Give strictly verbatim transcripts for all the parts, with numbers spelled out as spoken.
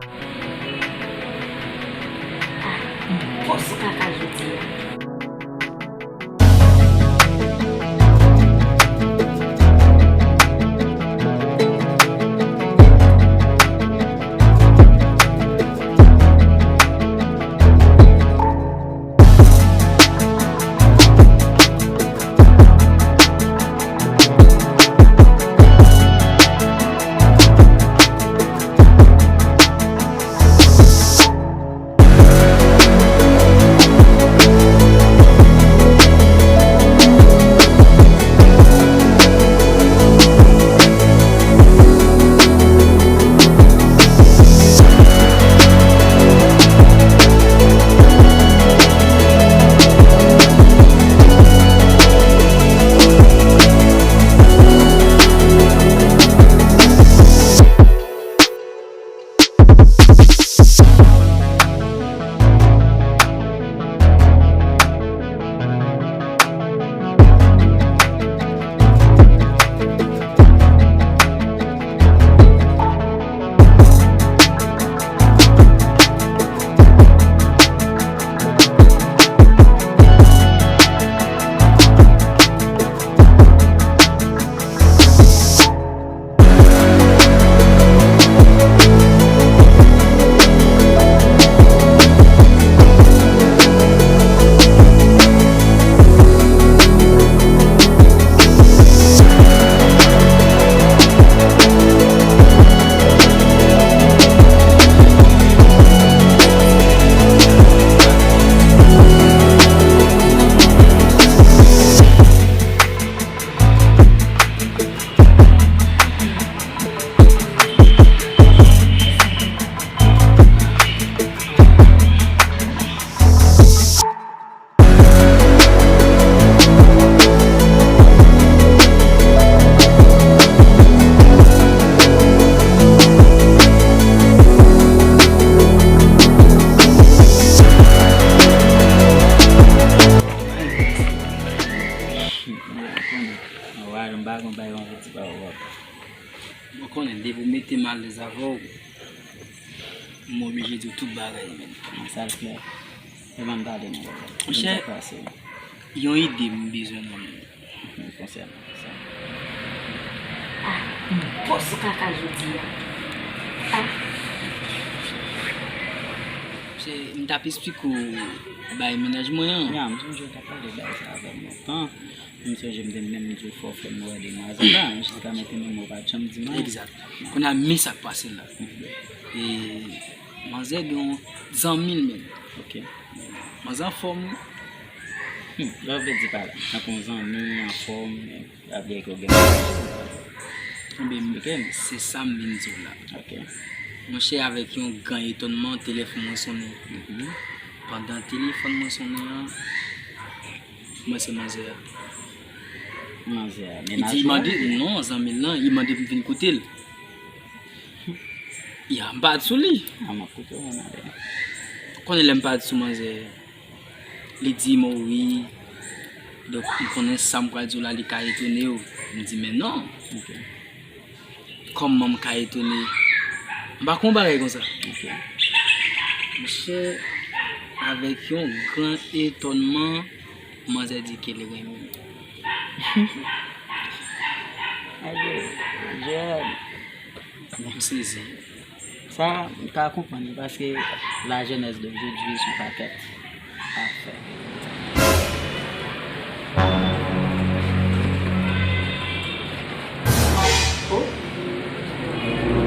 Ah, m gwo sou kaka jodi a. Anwa, m pa konn bagay anvi di pa ou. Ou konnen, depi w mete m alèz avè w, m oblije di w tout bagay, menn. Sa l klè. Epa m pale non, baba. Monchè, yon ide m bezwen nan men w. Konsènan sa. Ah, m gwo sou kaka jodi a. Ah. Se, m t ap esplike w bay mennaj mwen an. Ya, m sonje w t ap pale bay sa avè m lontan. M sonje m te menm di w fò w fè m wè demwazèl la, jiskametan menm ou pa t janm di m anyen. Egzak. Kounye a, men sa k pase la. E manzè gen yon zanmi l menm. Ok. Manzè anfòm wi. Hmm, lè w vle di pa la. Tankou yon zanmi anfòm, e, ap gen ke w gen. Ebyen, ok, se sa m vin di w la. Ok. Monchè, avèk yon gran etònman, telefòn mwen sonnen. Mhm. Pandan telefòn mwen sonnen an, mwen se manzè a. Manzè a, li di, li mande, non, zanmi l lan, li mande pou m vin kote l. Ya, m parèt sou li. A, m ap koute w, mwen, ale. Konnen lè m parèt sou manzè, li di m, o wi. Donk, m konnen sa m pral di w la, li ka etone w. M di, men non. Ok. Kòman m ka etone? M pa konn bagay konsa. Ok. Monchè, avèk yon gran etònman, manzè di ke li renmen m. Ayo, Gerald. M sezi. Sa, m ka konprann li, paske la jeunesse d'aujourd'hui sou pakèt afè. Oh.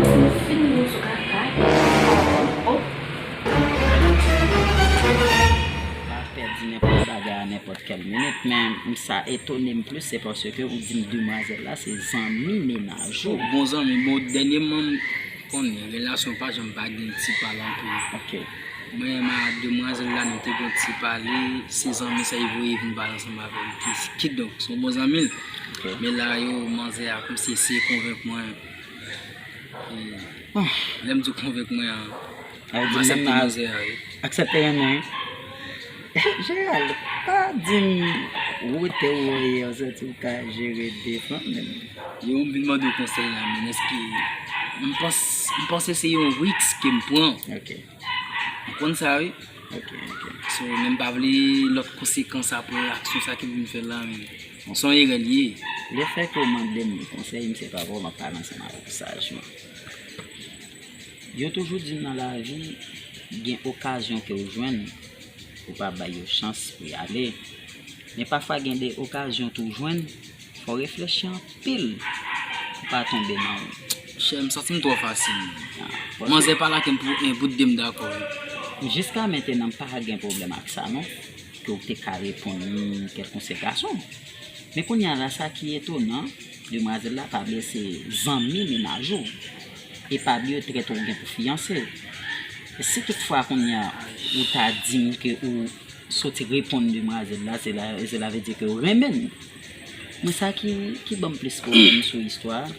M fin gwo sou kaka. Oh. Pa pèdi nenpòt bagay a nenpòt kèl minit, men m sa etone m plis, se paske ou di m demwazèl la se zanmi mennaj ou. Bon zanmi, bon, dènyèman m konnen relasyon pa janm pa gen ti pale anpil. Ok. Mwen menm a demwazèl la, nou te gen ti pale, se zanmi sa li voye vin pale ansanm avè m. Kidonk, se yon bon zanmi l. Ok. Men la yo, manzè a kòmsi eseye konvenk mwen. E, lè m di w konvenk mwen an, m aksepte manzè a, wi. Aksepte renmen, wi. Gerald, pa di m wote w ye, w santi w ka jere de fanm menm. Yo, m vin mande w konsèy la, men èske M pans, m panse se yon risk ke m pran. Ok. Ou konn sa, wi. Ok, ok. So, men m pa vle lòt konsekans apre aksyon sa ke m vin fè la, men se yon erè l ye. Lefètke w mande m konsèy, m se papa w, m ap pale ansanm avè w sajman. Yo toujou di m nan lavi, gen okazyon ke w jwenn, ou pa bay yo chans pou y ale. Men pafwa gen de okazyon tou jwenn, fò w reflechi anpil pou w pa tonbe nan yo. Chè, m santi m twò fasil. Ah, paske manzè pa lage m pou en bout de m dakò, wi. Jiska mentenan, m pa gen pwoblèm ak sa, non, ke w te ka reponn li kèlkonse gason. Men kounye a la, sa ki etonan, demwazèl la pa bliye se zanmi mennaj ou. E pa bliye trèt ou gen pou fiyanse. E si toutfwa kounye a ou ta di m ke ou soti reponn demwazèl la, se la, se la vle di ke ou renmen l. Mwen sa ki, ki ban m plis pwoblèm sou istwa a,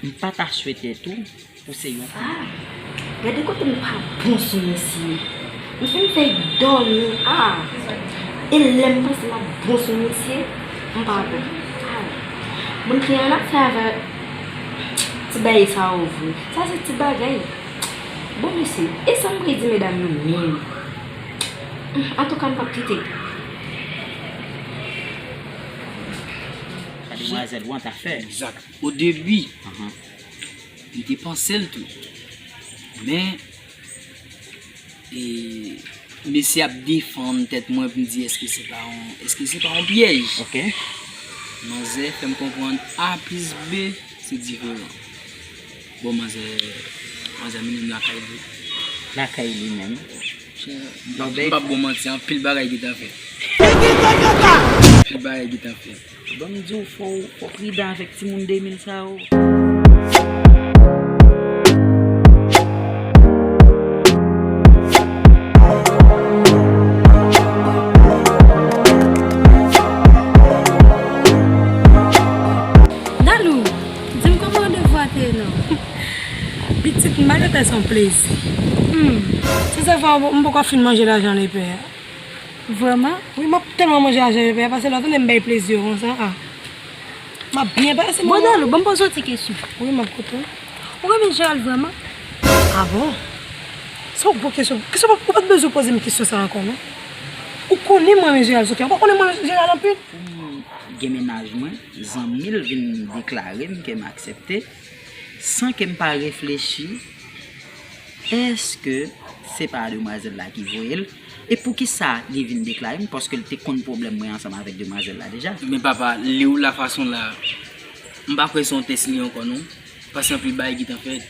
m pa ta swete tou pou se yon... Ah, gade kote m pa bon sou misye. M fin fè l dòmi. Ah, e lè m panse m ap bon sou misye, m pa bon. Ah, moun ki an ap fè avè ti bagay sa yo vre. Sa se ti bagay. Bon, mesye, e sa m predi medam yo menm? Antouka, m p ap kite. Sa demwazèl ou an ta fè. Egzak. O debi, m te panse l tou. Men, e, mesye ap defann tèt mwen pou m di, èske se pa yon, èske se pa yon pyèj? Ok. Manzè fè m konprann A plis B se diferan. Bon, manzè, manzè mennen m lakay li. Lakay li menm. Chè, m p ap, m p ap ba w manti, anpil bagay gentan fèt. Anpil bagay gentan fèt. Bon, m di w, fò w, fò w pridan avèk timoun de mil sa yo. Dalou, di m kòman randevou a te ye non? Pitit, m pa gentan se yon plezi. Hmm. Se sa fè m poko fin manje lajan lepè a. Vrèman? Wi, m ap tèlman manje lajan lepè a, paske lè w tande m bay plezi yo konsa, ah. M ap byen pase, manman. Bon, Dalou, ban m poze w ti kesyon. Wi, m ap koute w. Ou renmen Gérald vrèman? Ah bon? Se yon gwo kesyon. Kesyon, ou pa t bezwen poze m kesyon sa ankò, non. Ou konnen m renmen Gérald, Sofia. Ou pa konnen m renmen Gérald anpil? Pou m gen mennaj mwen, zanmi l vin deklare m ke m aksepte, san ke m pa reflechi, èske se pa demwazèl la ki voye l? E poukisa li vin deklare m? Paske l te konn pwoblèm mwen ansanm avèk demwazèl la deja. Men papa, li w la fason la, m pa kwè se yon tès li ankò non. Paske anpil bagay gentan fèt.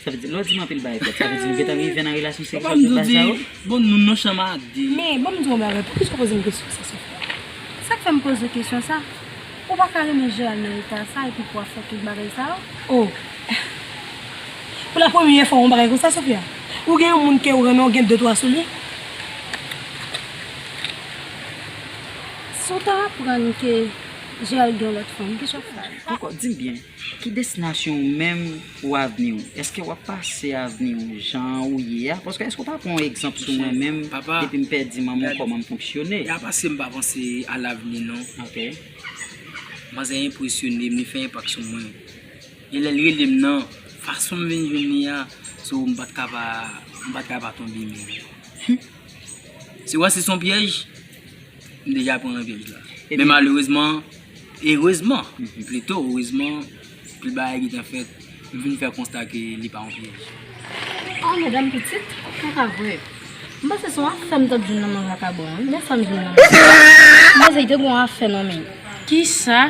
Sa vle di, lè w di m anpil bagay fèt, sa vle di nou gentan rive nan relasyon seksyèl, tout bagay sa yo? Bon, nou nan chanm a de. Men, ban m di w yon bagay, poukisa w poze m kesyon sa, Sofia? Sa k fè m poze w kesyon sa? Ou pa ka renmen Gérald nan eta sa epi pou w ap fè tout bagay sa yo? Oh! Pou la premyè fwa yon bagay konsa, Sofia? Ou gen yon moun ke ou renmen, ou gen de twa sou li? Si w ta aprann ke Gérald gen yon lòt fanm, kisa w ap fè? Ankò, di m byen, ki destinasyon ou menm pou avni w? Èske w ap pase avni w jan ou ye a? Paske èske w pa pran yon egzanp sou mwen menm, depi m pèdi manman w, kòman m fonksyone? Y a pase m pa panse a lavni non. Ok. Manzè enpresyone m, li fè enpak sou mwen. E lè l rele m nan, fason m vin jwenn li a, so m pa t ka pa, m pa t ka pa tonbe men. Si w wè se yon pyèj, m deja pran nan pyèj la. Men malerezman, erezman, plito, erezman, pil bagay gentan fèt, m vin fè konsta ke li pa yon pyèj. Ah, medam pitit, pa ka vre. M panse se yon afè m t ap jwenn nan men vakabon an. Men sa m jwenn nan men. M panse li te gen yon afè nan men. Kisa?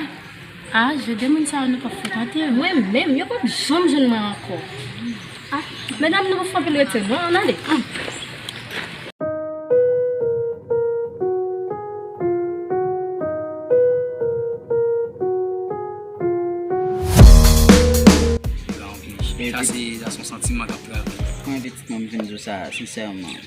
Ah, jan de moun sa yo nou p ap frekante. Mwen menm, yo p ap janm jwenn mwen ankò. Ah, medam, nou pa fè anpil rete non, ann ale. Sa se, sa se yon santiman k ap travay. Mwen pitit mwen, m vin di w sa sensèman.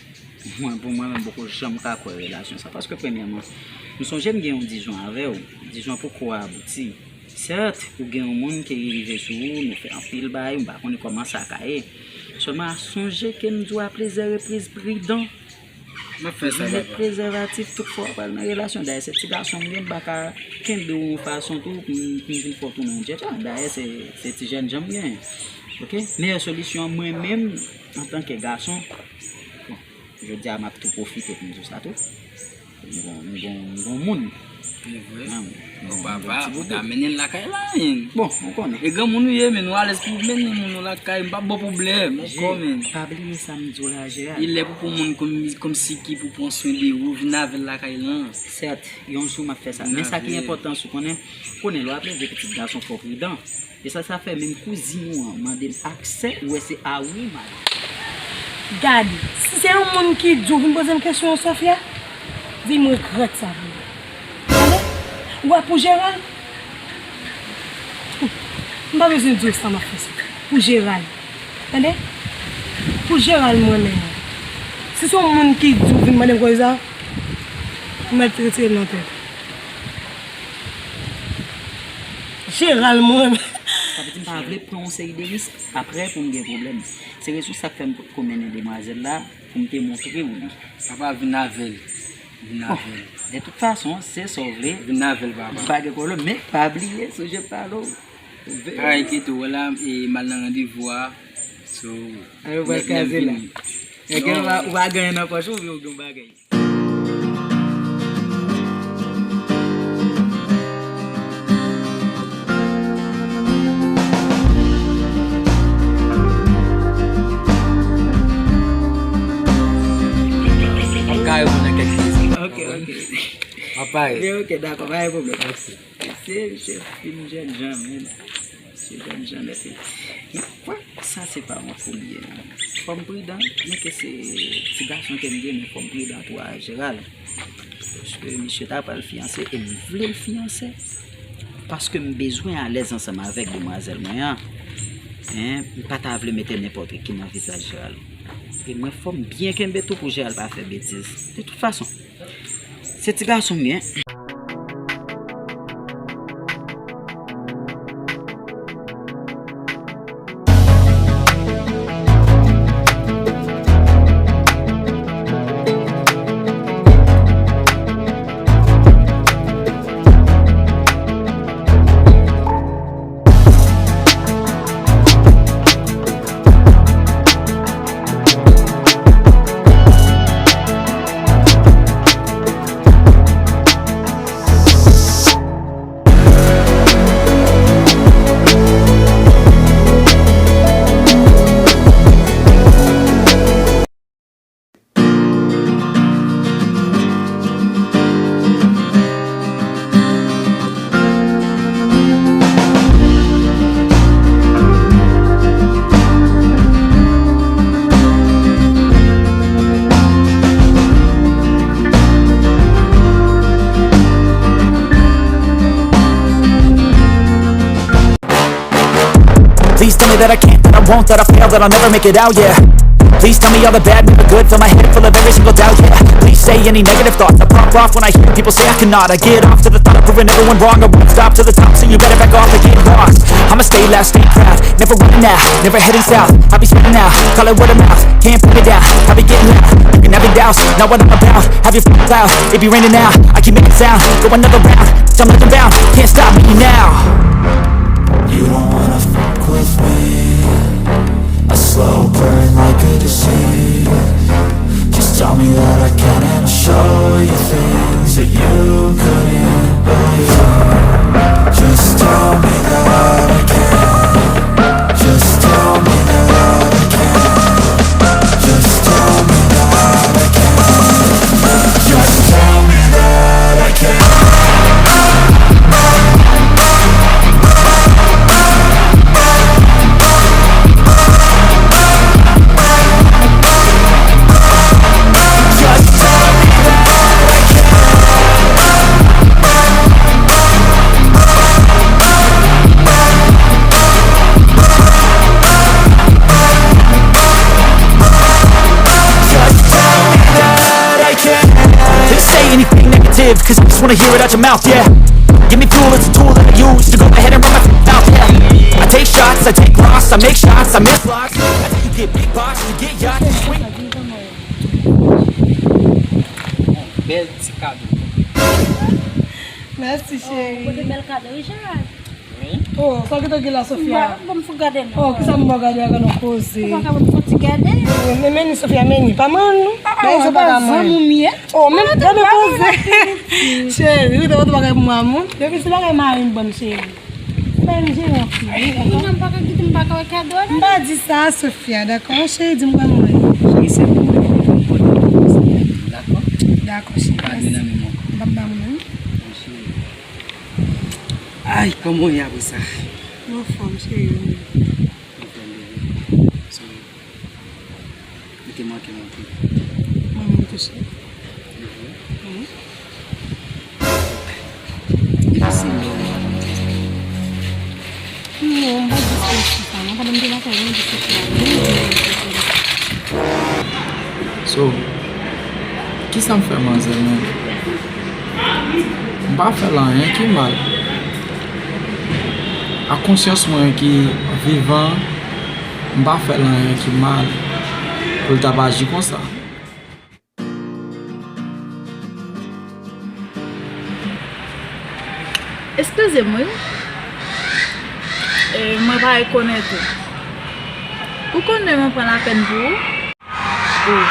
Mwen, pou mwen menm, m poko janm ka kwè relasyon sa. Paske premyèman, m sonje m gen yon dizon avè w. Dizon an poko abouti. Sèt, ou gen yon moun ki rive sou ou, nou fè anpil bagay, m pa konnen kòman sa ka ye. Sèlman, sonje ke m di w a plizyè repriz, pridan. M ap fè sa, papa. Mete prezèvatif tout fwa w pral nan relasyon. Dayè, se ti gason m ye, m pa ka kenbe w yon fason tou pou m, pou m vin fè w tounen yon djèdja. Dayè, se, se ti jènjan m genyen. Ok? Meyè solisyon an, mwen menm, antanke gason, bon, jodi a m ap tou pwofite pou m di w sa tou. M gon, m gon, m gon moun. Se vre. An, m gon, m gon papa, ti bobo. Ou ta mennen l lakay la, men. Bon, ou konnen. E granmoun ou ye, men, ou alèz pou w mennen moun ou lakay, m p ap ba w pwoblèm, ankò, men. Pa bliye sa m di w la, Jeral. Li lè pou, pou moun kòm, kòmsi ki pou pran swen de ou, vin avè l lakay lan. Sèt, yon jou m ap fè sa. Men sa ki enpòtan, si w konnen, konnen lè w ap leve pitit gason, fò w pridan. E sa, sa fè menm kouzin ou an mande m aksè, ou wè se a wi, madanm. Gade, si se yon moun ki di w vin poze m kesyon, Sofia, di m regrèt sa pou ou. Tande? Ou wè pou Jeral? M pa bezwen di w sa m ap fè sa. Pou Jeral. Tande? Pou Jeral mwen menm. Si se yon moun ki di w vin mande m koze sa, m mèt retire l nan tèt. Jeral mwen. Sa vle di m pa vle pran yon seri de risk apre pou m gen pwoblèm. Se rezon sa k fè m potko mennen demwazèl la pou m te montre w li. Papa, vin avè l. Vin avè l. De tout fason, se sa w vle. Vin avè l, papa. M pa gen pwoblèm, men pa bliye, sonje m pale w. Pa enkyete w, wè la, e, m al nan randevou a. So, nèg, nèg vini. Nèg, ou va, ou va genyen nan pòch ou, oubyen ou gen yon bagay. M ka reponn nan kèk kesyon. Ok, ok. M ap pare. Ok, ok, dakò, pa gen pwoblèm. Mèsi. Se, se fin jènjan, men. Se jènjan nèt. Men, kwak sa se pa yon foli ye, non. Fò m pridan, byenke se ti gason ke m ye, men fò m pridan tou a Jeral. Paske misye ta pral fiyanse e m vle l fiyanse. Paske m bezwen alèz ansanm avèk demwazèl mwen an. Hein, m pa ta vle mete nenpòt ki nan vizaj Jeral. E mwen fò m byen kenbe tou pou Jeral pa fè betiz. De tout fason, se ti gason m ye. Please tell me that I can't, that I won't, that I fail, that I'll never make it out, yeah. Please tell me all the bad, never good, fill my head full of every single doubt, yeah. Please say any negative thoughts, I pop off when I hear people say I cannot. I get off to the thought of proving everyone wrong, I won't stop to the top, so you better back off and get lost. I'ma stay loud, stay proud, never running now, never heading south. I be spreading out, call it word of mouth, can't put it down. I be getting loud, you can have it douse, not what I'm about. Have your f- cloud, it be raining now. I keep making sound, go another round, bitch, I'm looking down, can't stop me now. You don't wanna fuck with me. A slow burn like a disease. Just tell me that I can and I'll show you things that you couldn't believe. Just tell me that I can. Just tell me that I can. Just tell me that I can. Just tell me that I can. Just tell me that I can. Just tell me that I can. They say anything negative, cause I just wanna hear it out your mouth, yeah. Give me fuel, it's a tool that I use to go ahead and run my f- mouth, yeah. I take shots, I take loss, I make shots, I miss blocks. That's how you get big box, you get yachts, you swing. Bèl ti kado. Mèsi, cheri. Ou pote bèl kado, wi, Gerard. Wi. Oh, sa ki te gen la, Sofia? Bon, m fou gade non. Oh, kisa m ba w gade a, gade yon koze. Ou pa ka ban m fon ti gade? Oh, men, men ni, Sofia, men ni. Pa manyen non. Bagay sa pa ka manyen. Zanmi m ye. Oh, men gade koze. Cheri, ou te pote bagay pou mwen, moun. Depi se bagay mari m ban m, cheri. Mari m jere yon fi. Moun nan pa ka kite m pa ka wè kado a. M pa di sa, Sofia, dakò? Cheri, di m kòman w ye. Cheri, se pou mwen, pou m pote pou ou, dakò? Dakò, cheri. Pa dwe nan men mwen. M p ap ba moun nan. Bon, cheri. Ay, kòman w ye apre sa? M anfòm, cheri. Anfòm, bebe. So, ou te manke m anpil. Mwen menm tou, cheri. Li vre? Wi. Epi se lè w ap konn sa? Non, m pa di se konsa. Mwen pandan m te lakay mwen, m di se sa. So, kisa m fè manzè menm? M pa fè l anyen ki mal. Ak konsyans mwen ki vivan, m pa fè l anyen ki mal pou l t ap aji konsa. Eskize m, wi. E, mwen pa rekonèt ou. Ou konnen mwen pran lapèn pou ou? Oh,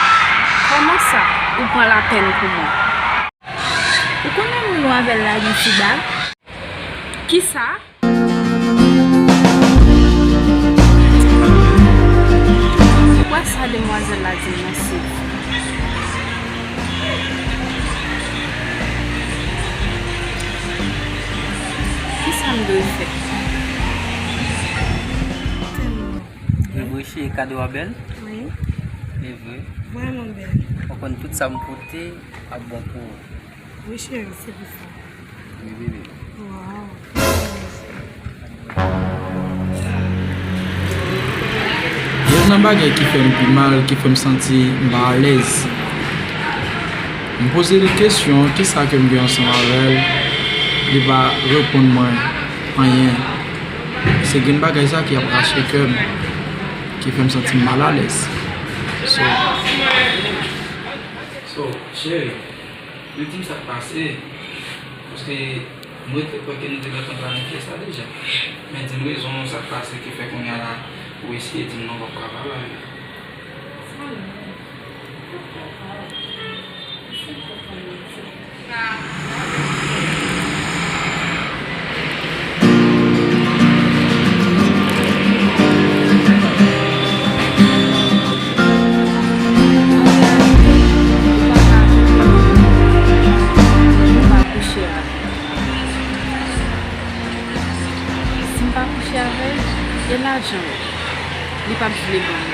kòman sa, ou pran lapèn pou mwen? Ou konnen moun ou avè l la gen sida? Kisa? Ou kwè sa demwazèl la di m nan se vre? Kisa m dwe fè? Li vre, cheri, kado a bèl? Wi. Li vre. Vrèman bèl. Ou konn tout sa m pote ap bon pou ou. Wi, cheri, se pou sa. Wi, bebe. Waw. Youn nan bagay ki fè m pi mal, ki fè m santi m pa alèz, m poze l kesyon, kisa ke m gen ansanm avè l, li pa reponn mwen anyen. Se grenn bagay sa ki ap rache kè m, ki fè m santi m mal alèz. So, so, cheri, yo di m sa k pase, paske m rete kwè ke nou te gentan planifye sa deja. Men di m rezon sa k pase ki fè kounye a la, ou eseye di m non, w p ap ka pale avè l. Si m pa kouche avè l, e lajan l, li p ap vle ban m.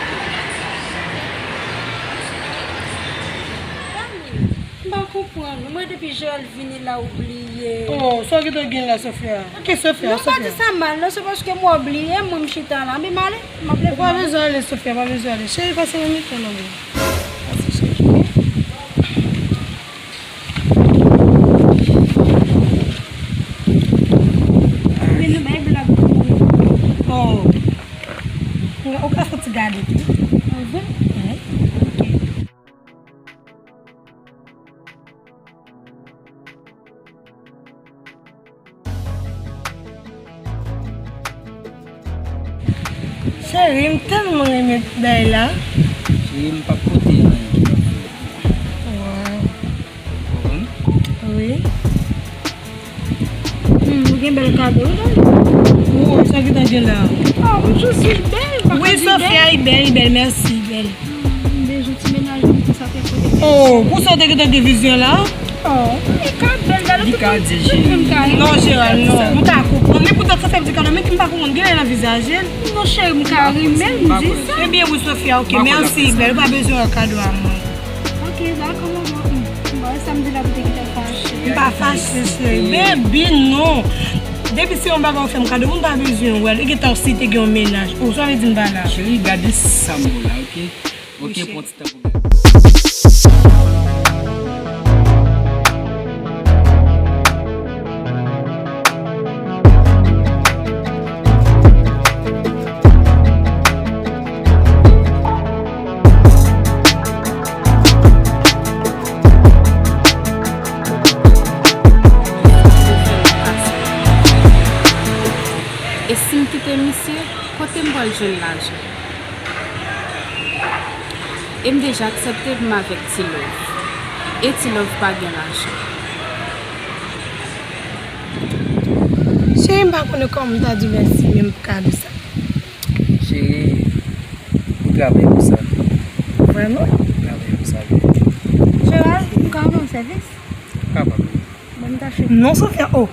M pa konprann. Mwen depi Joel vini la ou bliye. Oh, sa w gentan gen la, Sofia? Ok, Sofia, Sofia. Non, pa di sa mal, non, se paske mwen bliye, mwen m chita la. Men m ale, m ap leve. Ou pa bezwen ale, Sofia, pa bezwen ale. Cheri, pase nan mitan non, bebe. Pase, cheri. Men nou bay blag pou mwen. Oh. Ou ka soti gade tou. Ah bon? Wi. Ok. Cheri, m tèlman renmen bagay la. Cheri, m p ap pote anyen ki p ap fè. Waw. Ou konprann? Wi. Hmm, ou gen bèl kado, wi, dam. Woy, sa ki ta gen la? Oh, m jis di bèl, m pa ka di bèl. Wi, Sofia, li bèl, li bèl, mèsi, li bèl. Hmm, m bezwen ti mennaj mwen pou sa te kote. Oh, pou sa w te gentan gen vizyon la? Oh, li ka bèl, gade tout moun, tout moun ka renmen. Non, Gérald, non. M ka konprann. Men poutan sa fè m di kado, men ki m pa konprann, gen lè nan vizaj li. Non, cheri, m ka renmen l, m di sa. Ebyen, wi, Sofia, ok, mèsi, bèl. Ou pa bezwen wè kado a mwen. Ok, dakò, manman. Hmm, m pa wè sa m di la pou te gentan fache. M pa fache, cheri. Baby, non. Depi se yon bagay ou fè m kado, m pa bezwen wè l. E gentan si te gen yon mennaj. Oh, sa vle di m pa la. Cheri, gade sa m wè la, ok? Ok, pran ti tan pou gade. Lekòl jwenn lajan. E m deja aksepte pou m avèk Ti Love. E Ti Love pa gen lajan. Cheri, m pa konnen kòman m ta di w mèsi, men m pa ka di w sa. Cheri, ou travay pou sa. Vrèman? Ou travay pou sa, wi. Gerald, m ka rann w sèvis? Kapab. Bon, m ta fè. Non, Sofia, oh.